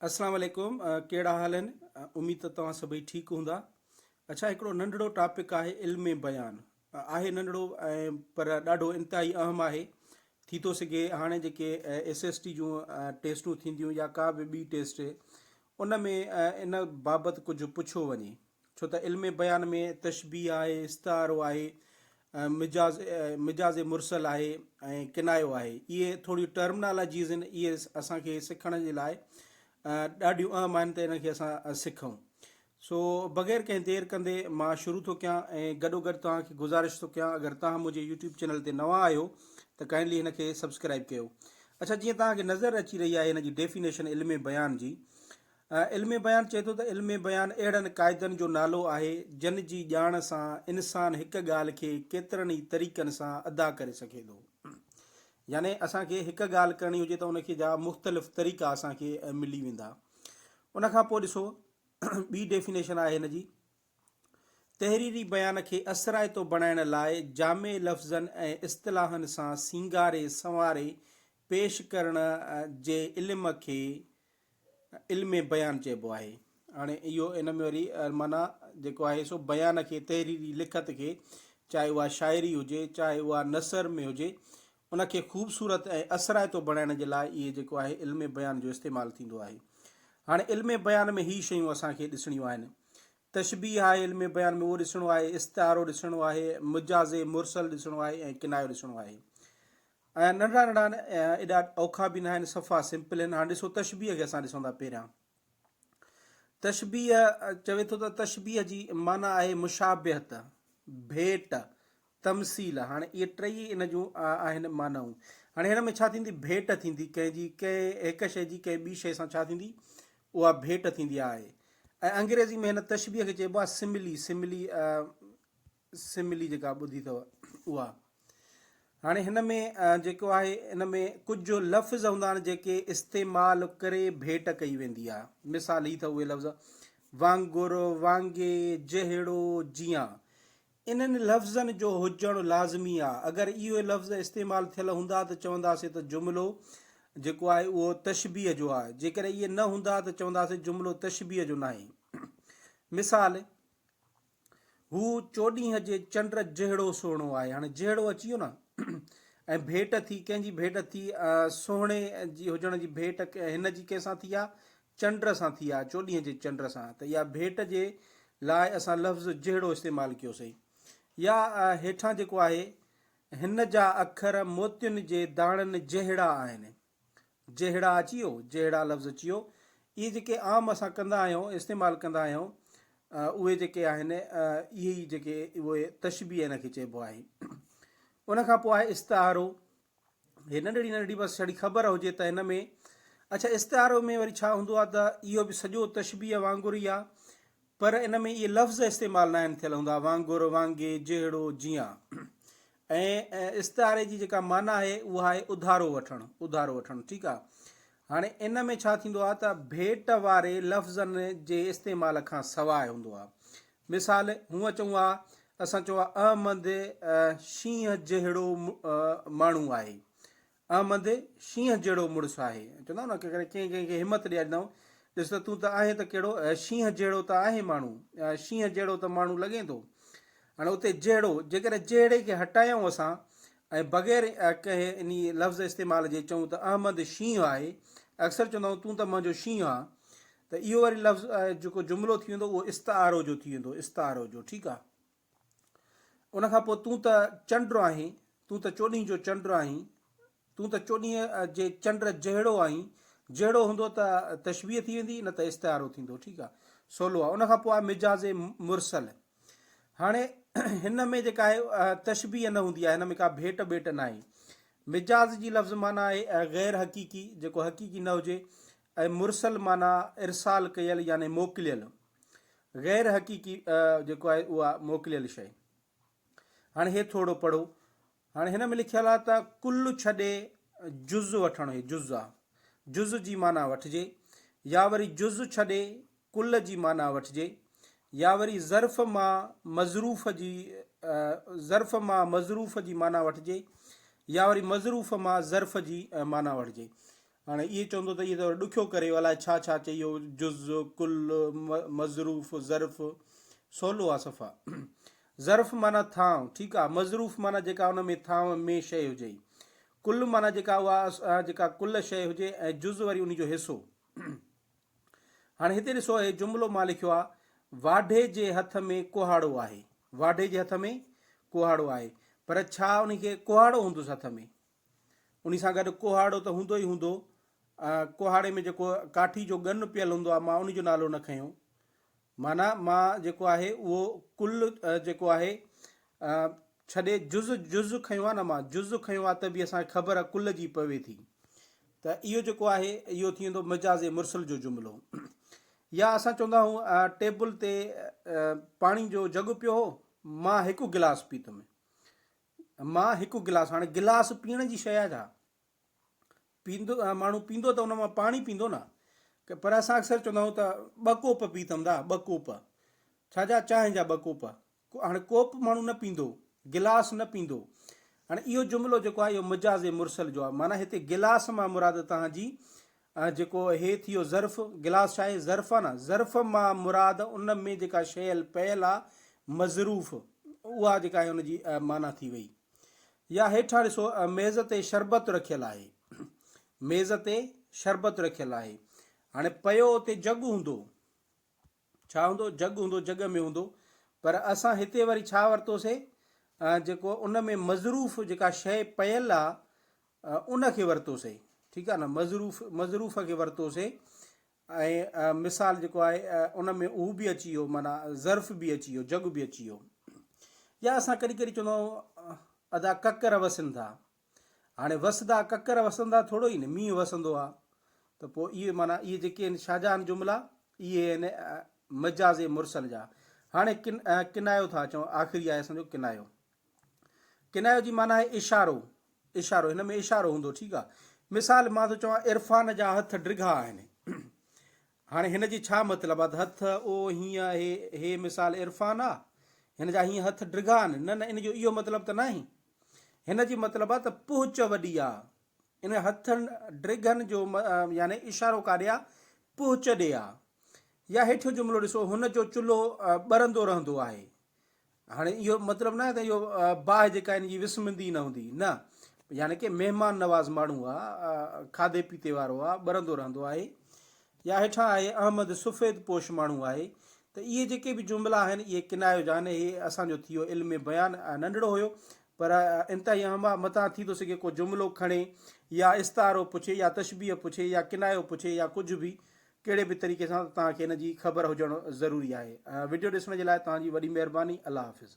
اسلام عليڪم ڪهڙا حال آهن اميد ته توهان سڀئي ٺيڪ هوندا اڇا هڪڙو ننڍڙو ٽاپڪ آهي علم بيان آهي ننڍڙو ۽ پر ڏاڍو انتهائي اهم آهي ٿي ٿو سگهي هاڻي جيڪي ايس ايس ٽي جون ٽيسٽون ٿينديون يا ڪا به ٻي ٽيسٽ ان ۾ ان بابت ڪجهه پڇيو وڃي ڇو ته علم بيان ۾ تشبيهه آهي، استعارو آهي، مجاز مجاز مرسل آهي ۽ ڪنايو آهي. اهي ٿوريون ٽرمنالاجيز آهن، اهي اسان کي سکڻ جي لاء ڏاڍيون اهم آهن ته انهن کي اسان سکون. سو بغير ڪنهن دير ڪندي مان شروع ٿو ڪيان ۽ گڏوگڏ توهان کي گذارش ٿو ڪيان اگر توهان منهنجي يوٽيوب چينل تي نوان آهيو ته ڪائنڊلي هن کي سبسڪرائب ڪيو. اڇا جيئن توهان کي نظر اچي رهي آهي هن جي ڊيفينيشن علم بيان جي علم بيان چئي ٿو ته علم بيان اهڙن قاعدن جو نالو آهي، جن جي ڄاڻ سان انسان هڪ ڳالهه کي ڪيترن ئي طريقن سان ادا ڪري سگهي ٿو. يعني اسان کي هڪ ڳالهه ڪرڻي هجي ته ان کي جا مختلف طريقا اسان کي ملي ويندا. ان کان پوء ڏسو ٻي ڊيفينيشن آهي هن جي، تحريري بيان کي اثرائتو بڻائڻ لاء جامع لفظن ۽ اصطلاحن سان سينگاري سنواري پيش ڪرڻ جي علم کي علم بيان چئبو آهي. هاڻي اهو ان ۾ وري معنيٰ جيڪو آهي سو بيان کي تحريري لکت کي چاهي اها شاعري هجي چاهي اها نثر ۾ هجي ان کي خوبصورت ۽ اثرائتو بڻائڻ جي لاء اهي جيڪو آهي علم بيان جو استعمال ٿيندو آهي. هاڻي علم بيان ۾ هي شيون اسان کي ڏسڻيون آهن. تشبيهه آهي علم بيان ۾ اهو ڏسڻو آهي، استعارو ڏسڻو آهي، مجاز مرسل ڏسڻو آهي ۽ ڪنايو ڏسڻو آهي. ۽ ننڍڙا ننڍڙا آهن ايڏا اوکا به ناهن صفا سمپل آهن هاڻي ڏسو تشبيهه کي اسان ڏسون ٿا پهريان تشبيهه چوي ٿو ته تشبيهه جي معنيٰ آهي مشابهت ڀيٽ تمثيل هاڻي اهي ٽئي ان جون آهن معنائون هاڻي هن ۾ ڇا ٿيندي ڀيٽ ٿيندي ڪنهن جي ڪنهن هڪ شيء جي ڪنهن ٻي شيء سان ڇا ٿيندي اها ڀيٽ ٿيندي آهي ۽ انگريزي ۾ هن تشبيهه کي چئبو آهي سملي سملي سملي جيڪا ٻڌي اٿو اها. هاڻي هن ۾ جيڪو آهي ان ۾ ڪجهه لفظ هوندا آهن جيڪي استعمال ڪري ڀيٽ ڪئي ويندي آهي. مثال هي اٿو اهي لفظ وانگر، وانگي، جهڙو، جيان. انهن لفظن جو هجڻ لازمي آهي. اگر اهي لفظ استعمال ٿيل هوندا ته چونداسين ته جملو جيڪو آهي اهو تشبيهه جو آهي. جيڪڏهن اهي نه هوندا ته چونداسين جملو تشبيهه جو ناهي. مثال. هو چوڏهينء جي چنڊ جهڙو سهڻو آهي. هاڻي جهڙو اچي ويو نه ۽ ڀيٽ ٿي، ڪنهن جي ڀيٽ ٿي؟ سهڻي جي هجڻ جي ڀيٽ هن جي ڪنهن سان ٿي آ؟ چنڊ سان ٿي آ، چوڏهينء جي چنڊ سان. ته اها ڀيٽ جي لاء اسان لفظ جهڙو استعمال ڪيوسين. يا هيٺان جيڪو آهي، هن جا اکر موتين جي داڻن جهڙا آهن. جهڙا اچي ويو، جهڙا لفظ اچي ويو، اهي جيڪي عام اسان ڪندا آهيون، استعمال ڪندا آهيون، اهي جيڪي آهن، اهي ئي جيڪي اهي تشبيهه ان کي چئبو آهي. ان کان پوء آهي استعارو. هي ننڍڙي ننڍڙي بس ڇڙي خبر هجي ته هن ۾ اڇا استعارو ۾ وري ڇا هوندو آهي ته اهو به سڄو تشبيهه وانگر ئي آهي پر ان ۾ اهي لفظ استعمال ناهن ٿيل هوندا، وانگر، وانگي، جهڙو، جيان. ۽ استعاري جي جيڪا معنيٰ آهي اها آهي اڌارو وٺڻ، اڌارو وٺڻ، ٺيڪ آهي. هاڻي ان ۾ ڇا ٿيندو آهي ته ڀيٽ واري لفظن جي استعمال کان سواء هوندو آهي. مثال، هونء چئون ها، اسان چئون ها احمد شينهن جهڙو ماڻهو آهي. احمد شينهن جهڙو مڙس آهي. چوندا آهيون نه ڪنهن ڪنهن کي همت ڏياريندا آهيون، ڏس ته تون ته آهين ته ڪهڙو شينهن جهڙو ته آهين ماڻهو، شينهن جهڙو ته ماڻهو لڳين ٿو. هاڻي اتي جهڙو، جيڪڏهن جهڙي کي هٽايون اسان ۽ بغير ڪنهن انهي لفظ استعمال جي چئون ته احمد شينهن آهي، اڪثر چوندا آهيون تون ته منهنجو شينهن آن، ته اهو وري لفظ جيڪو جملو ٿي ويندو اهو استعارو جو ٿي ويندو، استعارو جو، ٺيڪ آهي. ان کان پوء تون ته چنڊ آهين، تون ته چوڏهين جو چنڊ آهين، تون ته چوڏهينء جي چنڊ جهڙو آهين، جهڙو هوندو ته تشبيهه ٿي ويندي نه ته استعارو ٿيندو، ٺيڪ آهي، سولو آهي. ان کان پوء آهي مجاز مرسل. هاڻي هن ۾ جيڪا آهي تشبيهه نه هوندي آهي، هن ۾ ڪا ڀيٽ ٻيٽ ناهي. مجاز جي لفظ معنيٰ آهي غير حقيقي، جيڪو حقيقي نه هجي ۽ مرسل معنيٰ ارسال ڪيل يعني موڪليل. غير حقيقي جيڪو آهي اها موڪليل شيء. هاڻي هي ٿورو پڙهو. هاڻي هن ۾ لکيل آهي ته ڪل ڇڏي جز وٺڻ هي جز آهي. جز جي معنيٰ وٺجي يا وري جز ڇڏي ڪل جي معنيٰ وٺجي يا وري ظرف مان مظروف جي ظرف مان مظروف جي معنيٰ وٺجي يا وري مظروف مان ظرف جي معنيٰ وٺجي. هاڻي اهي چوندو ته اهي ته ڏکيو ڪري ويو الائي ڇا ڇا چئي ويو جز، ڪل، مظروف، ظرف سولو آ صفا. ظرف معنيٰ ٿانء ٺيڪ آ مظروف معنيٰ جيڪا ان ۾ ٿانء ۾ شيء هجي. ڪل معنيٰ جيڪا اها جيڪا ڪل شيء هجي ۽ جز وري انهي جو حصو. هاڻي هتي ڏسو هي جملو مان لکيو آ واڍي جي هٿ ۾ ڪهاڙو آهي. واڍي جي هٿ ۾ ڪهاڙو آهي پر ڇا انهي کي ڪهاڙو هوندس هٿ ۾؟ انهي سان گڏ ڪهاڙو ته هوندو ئي هوندو. ڪهاڙي ۾ جيڪو ڪاٺي جو ڳن پيل هوندو آهي مان انهي جو نالو نه کنيو. معنيٰ مان جيڪو آهي اهو ڪل جيڪو آهي ڇڏي جز جز کنيو آهي نه مان جز کنيو آهي ته به اسان کي خبر ڪل جي پوي ٿي ته اهو جيڪو آهي اهو ٿي ويندو مجاز مرسل جو جملو. يا اسان چوندا آهيون ٽيبل تي پاڻي جو جڳ پيو هو مان هڪ گلاس پيتم. مان هڪ گلاس هاڻي گلاس پيئڻ جي شيء آهي ڇا؟ پيندو ماڻهو پيندو ته ان مان پاڻي پيندو نه پر اسان اڪثر چوندا آهيون ته ٻه ڪوپ پيتم دا ٻه ڪوپ ڇا جا چانهه جا ٻه ڪوپ هاڻي ڪوپ ماڻهو نه پيندو گلاس نه پيندو هاڻي اهو جملو جيڪو آهي اهو مجاز مرسل جو آهي معنيٰ هتي گلاس مان مراد توهان جي جيڪو هي ٿي ويو ظرف، گلاس ڇا آهي؟ ظرف آهي نه، ظرف مان مراد ان ۾ جيڪا شيء پيل آهي مظروف اها جيڪا آهي ان جي معنيٰ ٿي وئي. يا هيٺان ڏسو ميز تي شربت رکيل آهي، ميز تي شربت رکيل آهي، هاڻي پيو اتي جڳ هوندو، ڇا هوندو؟ جڳ هوندو، جڳ ۾ هوندو، پر اسان هتي وري ڇا ورتوسي جيڪو ان ۾ مظروف جيڪا شيء پيل آهي ان کي ورتوسي ٺيڪ آ نه مظروف مظروف کي ورتوسي ۽ مثال جيڪو آهي ان ۾ اهو به اچي ويو معنيٰ ظرف به اچي ويو جڳ به اچي ويو يا اسان ڪڏهن ڪڏهن چوندا آهيون ادا ڪڪر وسن ٿا هاڻي وسدا ڪڪر وسندا ٿورو ئي نه مينهن وسندو آ ته پوء اهي معنيٰ اهي جيڪي آهن شاهجهان جملا اهي آهن مجاز مرسل جا هاڻي ڪن ڪنايو ٿا چون آخري آهي اسان جو ڪنايو ڪنايو جي معنيٰ آهي اشارو، اشارو هن ۾ اشارو هوندو ٺيڪ آ. مثال مان ٿو چوان عرفان جا هٿ ڊگها آهن. هاڻي هن جي ڇا مطلب آ ته هٿ او هيئن هي هي مثال عرفان آ هن جا هيئن هٿ ڊگها آهن نه نه ان جو اهو مطلب ته ناهي. هن جي مطلب آ ته پهچ وڏي آ. ان هٿن ڊگهن جو يعني اشارو ڪاڏي آ پهچ ڏي آ. يا هيٺيون جملو ڏسو هن جو چلهو ٻرندو رهندو آهي. هاڻي اهو مطلب ناهي ته اهو باهه جيڪا هن جي وسمندي نه هوندي نه يعني ڪي مهمان نواز ماڻهو آ کاڌي پيتي وارو آ ٻرندو رهندو آهي يا هيٺان آهي احمد سفيد پوش ماڻهو آهي ته اهي جيڪي به جملا آهن اهي ڪنايو جان هي اسان جو ٿي ويو علم بيان ننڍڙو هيو پر انتهائي اهم آ متان ٿي ٿو سگهي ڪو جملو کڻي يا استعارو پڇي يا تشبيهه پڇي يا ڪنايو پڇي يا ڪجهه به ڪهڙي به طريقي سان توهان کي ان جي خبر هجڻ ضروري آهي. وڊيو ڏسڻ جي لاء توهان جي وڏي مهرباني الله حافظ.